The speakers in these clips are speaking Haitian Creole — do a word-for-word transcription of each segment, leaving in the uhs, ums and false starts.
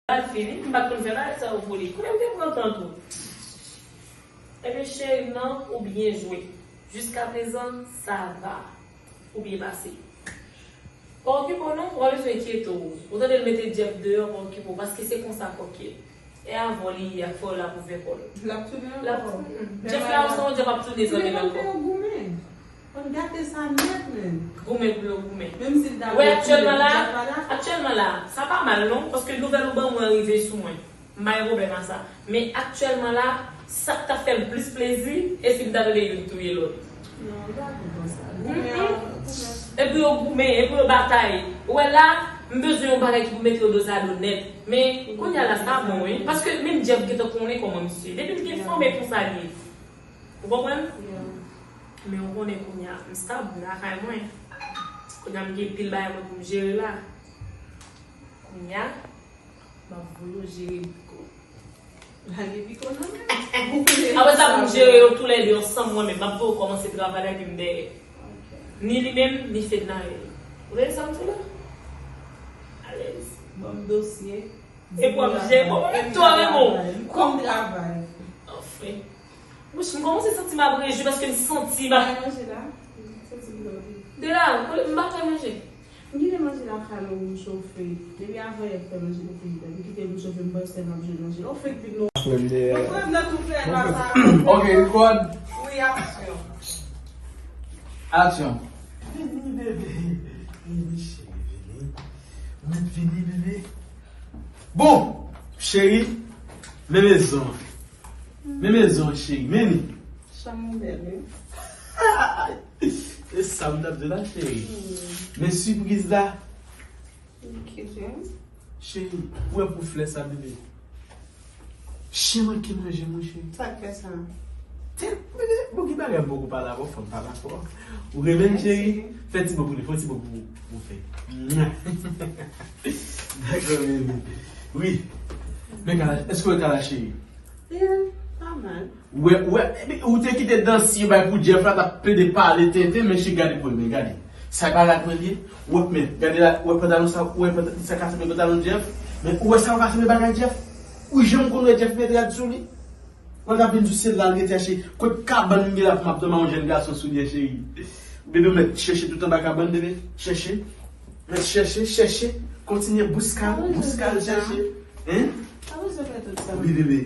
Pral fini, m pa t konn fè bagay sa yo pou li. Kounye a m te pran tan tou. Ebyen, cheri, non, ou byen jwe. Jiskaprezan, sa va. Ou byen pase. Pa okipe w non, ou pa bezwen enkyete w. Ou tande l mete Jeff deyò, pa okipe w, paske se konsa kòk ye. E avè w li ye, ak fè w la pou vè kò l. L ap tounen ankò. Jeff la, ou sanwont Jeff ap tounen zanmi l ankò. Yo goumen. Konn gate sa nèt, men. Goumen pou yo goumen. Menm si l ta Wè, aktyèlman la, Jeff pa la. Aktyèlman la, sa pa mal non, paske nouvèl ou ban mwen rive sou mwen. M pa gen pwoblèm a sa. Men aktyèlman la, sa k t ap fè m plis plezi, e si m ta tande youn touye lòt. Non, li pa vin konsa. Goumen an, goumen. E pou yo goumen, e pou yo batay. Ou wè la, m bezwen yon bagay ki pou mete yo dozado nèt. Men, kounye a la, sa bon, wi. Paske menm Jeff gentan konnen kòman misye. Depi m gen fanm, e konsa li ye. Ou konprann? Men ou konnen kounye a, m stab lakay mwen. Kounye a, m gen pil bagay mwen pou m jere la. Kounye a, m ap voye w jere Biko. Lage Biko nan men. Apre sa, pou m jere yo toulède ansanm, mwen menm, m ap voye w kòmanse travay la, epi m dèyè. Ni li menm, ni Fednaelle. Ou tande sa m di w la? Alèz. Ban m dosye. Epi w ap jere. Bon, mwen menm tou, mwen menm. M konn travay. Anfen. Bouch m kòmanse santi m ap rejwi paske m santi m ap. Bay manje la. M santi m dòmi. De la, m pa fè manje. M kite manje la kale w chofe. Depi avanyè m fè manje pou fini tan. M kite l chofe, m panse m ap jwenn manje. Ou fèk vin non. Mwen prèv nan tou fè la sa. Ok, record. Wi, aksyon. Aksyon. Vini, bebe. Vini, cheri, vini. Mwen vini, bebe. Bon, cheri, men mezon. Men mezon, cheri, men li. Chanm ou bèl, wi. E sa m t ap di la, cheri. Men sipriz la. Cheri, ou wè pou flè sa, bebe? Chen manke manje, monchè. Sa k fè sa? Tèt, bebe, bon, gen bagay m poko pale avè w, fò m pale avè w. Ou renmen l, cheri? Fè ti bo pou li, fè ti bo pou, pou fè. Dakò, bebe. Wi. Men kala, èske w wè kala, cheri? Yeah, pa mal. Ou wè, ou wè, epi ou te kite dansi yo bay pou Jeff la, t ap plede pale tenten, men cheri, gade pou l, men gade. Sa bagay mwen li ye? Ou wè, men, gade la, ou wè pantalon sa, ou wè pantalon, sa ka sanble pantalon Jeff, men ou wè sa pa sanble bagay Jeff? Ou janm konn wè Jeff mete rad sou li? Mwen ka vin sou sèl la, l rete chèche. Kot kabann m gen la pou m ap dòmi a yon jèn gason soulye, cheri? Bebe, ou mèt chèche tout anba kabann, bebe. Chèche. Mèt chèche, chèche. Kontinye bouskal, bouskal, chèche. Hein? Pa bezwen fè tout sa. Wi, bebe.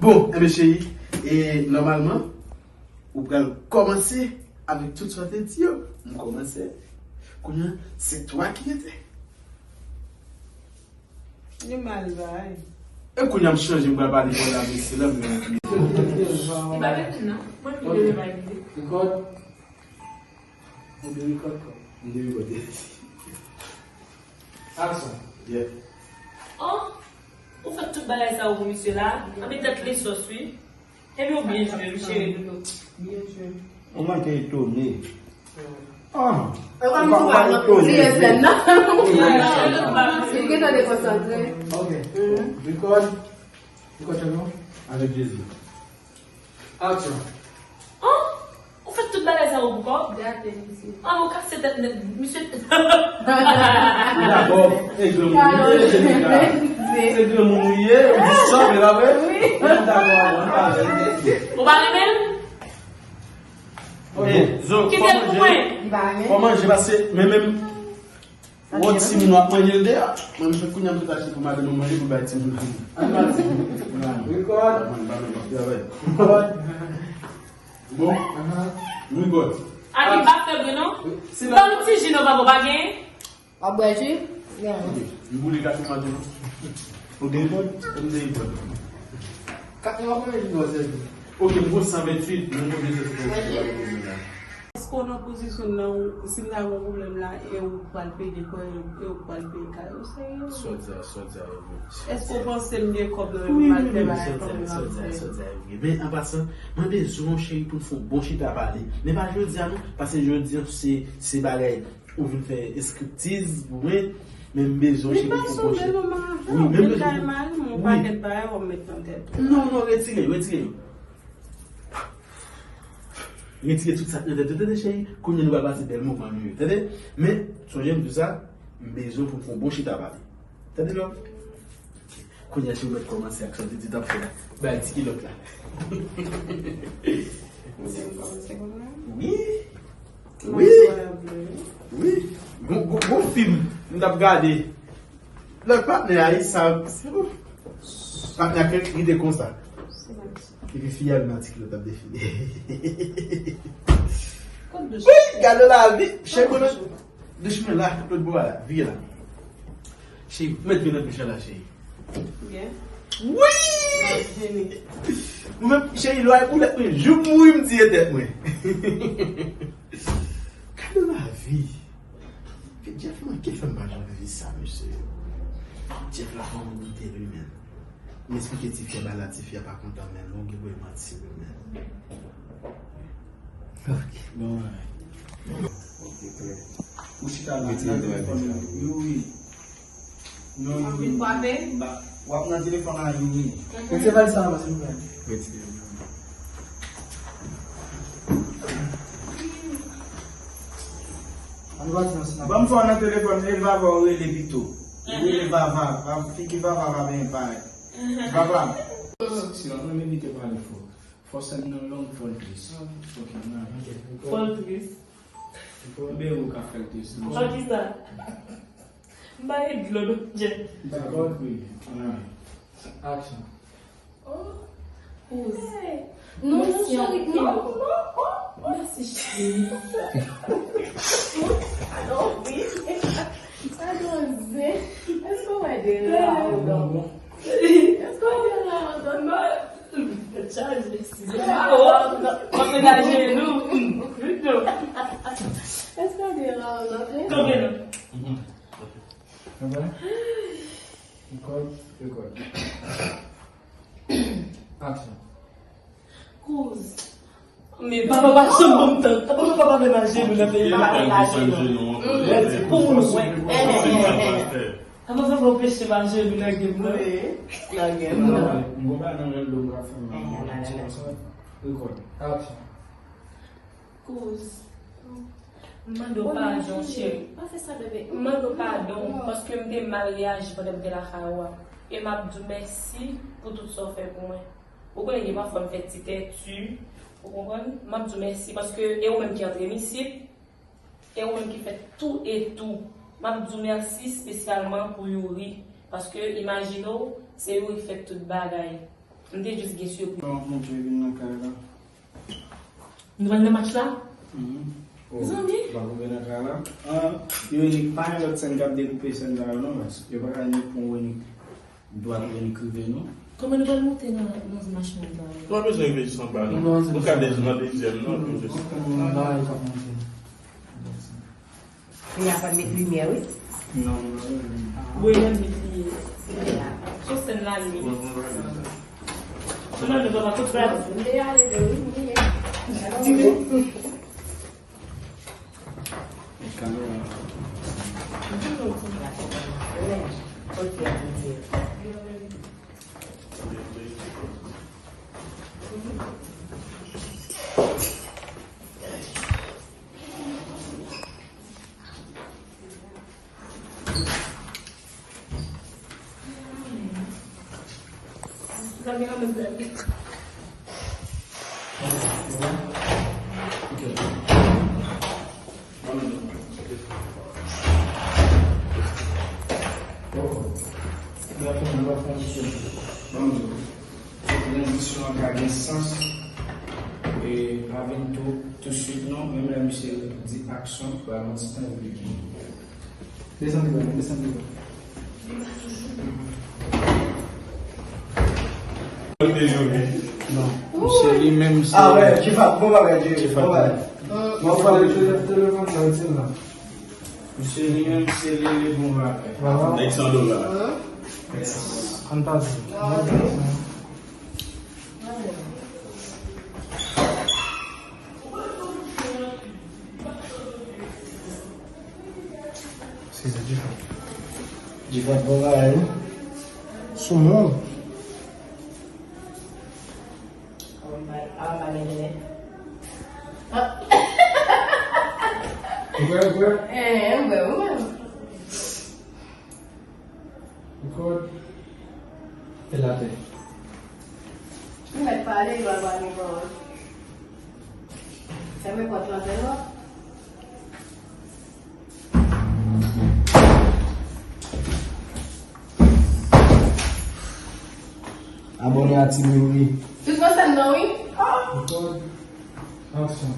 Bon, enben, cheri, e nòmalman, ou pral kòmanse avèk tout sa w te di yo. M kòmanse. Kounye a, se twa ki rete. Li mal bay. E kounye a m chanje, m pral pale pou la mesye la, men. Li pa vin non. Mwen vin de bay vin. Record. Ou de record kò. M de record. Action. Yeah. Oh, ou fè tout bagay sa yo pou misye la. Anben tèt li sòs wi. Epi ou byen jwe, wi, cheri. Byen jwe. Ou manke etone. Ah. Ou pa, ou pa etone. Li gentan dekonsantre. Ok. Record. Record channel. Avèk Jezi. Action. Oh! Ou fè tout bagay sa yo pou kòb? Gate, mesye. Ah, ou kase tèt nèt, misye. Ou dakò? E granmoun ou ye, Jenika. Se granmoun ou ye, ou di sòt, e pa vre? Wi. Ou dakò avè m, pa vre. Ou pa renmen l? Ok, Zo, fò manje. Li pa renmen. Fò manje, paske, men menm, wè timoun w ap manje l deyò. Mwen, m fè kounye a, m te achte pou madanm mwen manje pou bay timoun. Ann ba timoun. Record. Mwen, pa mwen, m ap travay. Record. Bon. Aha. Record. Aki pa fè bri non. Ban nou ti ji non, papa, pa gen. W ap bwè ji? Gen. Ok. M boule kat mwa tou non. Ou gen kòd? M gen kòd. Kat mwa konbyen ji w ap sèvi? Ok, m gon san venntuit, men m gon bezwen fè yon ti bagay pou mwen la. Èske w nan pozisyon nan ou, si m ta gen yon pwoblèm la, e ou pral pede kò, e ou pral peye kay ou, serye? Sòt sa, sòt sa, yo. Èske w panse m gen kòb nan men m al fè bagay kòm yo ap fè? Sòt sa, sòt sa, yo. Men an pasan, mwen bezwen yon cheri pou n fè yon bon chita pale. Men pa jodi a non, paske jodi a se, se bagay ou vin fè estriptiz pou mwen, men m bezwen yon cheri pou fè yon bon chita. Wi, men m bezwen. Yon pakèt bagay w ap met nan tèt ou. Non, non, retire, retire yo. Retire tout sa k nan tèt ou, tande cheri? Kounye a nou pral pase bèl moman nou yo, tande? Men, sonje m di w sa, m bezwen pou n fè yon bon chita pale. Tande non? Kounye a, si w mèt kòmanse ak sa w te di t ap fè a, bay ti kilòt la. Mwen kòmanse kòmanse. Wi. Wi. Wi. Gon, gon, gon fim m t ap gade. Lòt patnè a, sa, patnè a kèk li te konsa. Epi fi a vin ak ti kilòt ap defile. Wi, gade lavi. Chèk mwen. Douch mwen la, lòt bò a la, vire la. Cheri, mèt vin nan douch la, cheri. Wi! Mwen menm, cheri, lwa e boulèt mwen, jou m mouri m di e tèt mwen. Gade lavi. Jeff manke fè m pa janm viv sa, mesye. Jeff la pa yon goute li menm. M esplike tifi a bagay la, tifi a pa kontan, men longe bwe manti wi, men. Ok. Bon, ok, klè. Ou chita la, nan telefòn, Youri. Non, Youri. W ap nan telefòn la, Youri. Retire valiz sa nan, silvouplè. Retire. Ann pati nan sinap. Ban m fè w nan telefòn, e Vava w rele pito. Ou rele Vava, Vava, figi Vava pa byen parèt. Vava. Silans, mwen evite pale fò. Fò sèn nan long, fò l tris. Ok, ann ale. Fò l tris. Enben ou ka fè l tris. Fò kisa? M pa gen dlo non, Jeff. Dakò, wi. Ann ale. Aksyon. Oh. Kouz. Non, non, cheri, non, non, oh, mèsi, cheri. Adon, wi. Adon, zen. Èske w wè de la, Adon? Èske w wè de la, Adon? Tèt chaje, si se pa w, w ap menaje nou. Plito. Èske w wè de la, Adon? Kanpe non. Kanpe. Rekòd, rekòd. Aksyon. Kouz. Men papa pa janm ban m tan. Papa pa menm ajenou nan peyi a. Papa pa menm ajenou. Pou moun wè. Papa pa anpeche m ajenou nan game nan. Nan game nan. M gon bagay nan rèl do m ka fè. Rekòd. Aksyon. Kouz. M mande w padon, cheri. Pa fè sa, bebe. M mande w padon paske m te mal reyaji pandan m te lakay ou a. E m ap di w mèsi pou tout sa w fè pou mwen. Ou konnen gen pafwa m fè ti tèti, ou konprann? M ap di w mèsi paske e ou menm ki antre m isit, e ou menm ki fè tou e tou. M ap di w mèsi espesyalman pou Youri, paske imajine w, se Youri ki fè tout bagay. M te jis gen sipriz. Bon, Bondye vin nan kay la. Nou pral nan match la? Zanmi? Ou pa pou vin nan kay la? Ah, yo nik pa gen lòt sèn k ap dekoupe sèn sa yo non, mas yo pa ka nik pran ou nik dwat ou nik rive non. Kòman nou pral monte nan, nan machin nan? Nou pa bezwen rive jis anba non. Nou ka dezyèm, nan dezyèm non, nou jis. Nan bagay k ap monte. Kounye a pa met limyè wi. Non, non, non. Wi, nan mit li ye. Sou sèn la li ye. Sou nan nou pa tout bal. M te ale de wi, m ye. Kamera. Ok, ok. Tranzisyon an ka gen sans. E pa vin tou, tousuit non, menm lè misye di aksyon, pral yon ti tan epi li. Desann pi ba, desann pi ba. Non. Misye li menm se. Ah wè, Jifat, bon bagay, Jifat, bon bagay. Mwen pale Joseph telefòn nan, retire la. Misye li menm se li, li bon bagay. Nèg san dola. Ann pase. Eskize, Jifat. Jifat bon bagay wi. Sou moun. Ou kwè, ou kwè? Eh, mwen, mwen. Rekòd. Fèmen pòt lan, tèlman. Abòne a Ti Mewri. Tout nan sèn nan, wi. Ah! Rekòd. Aksyon.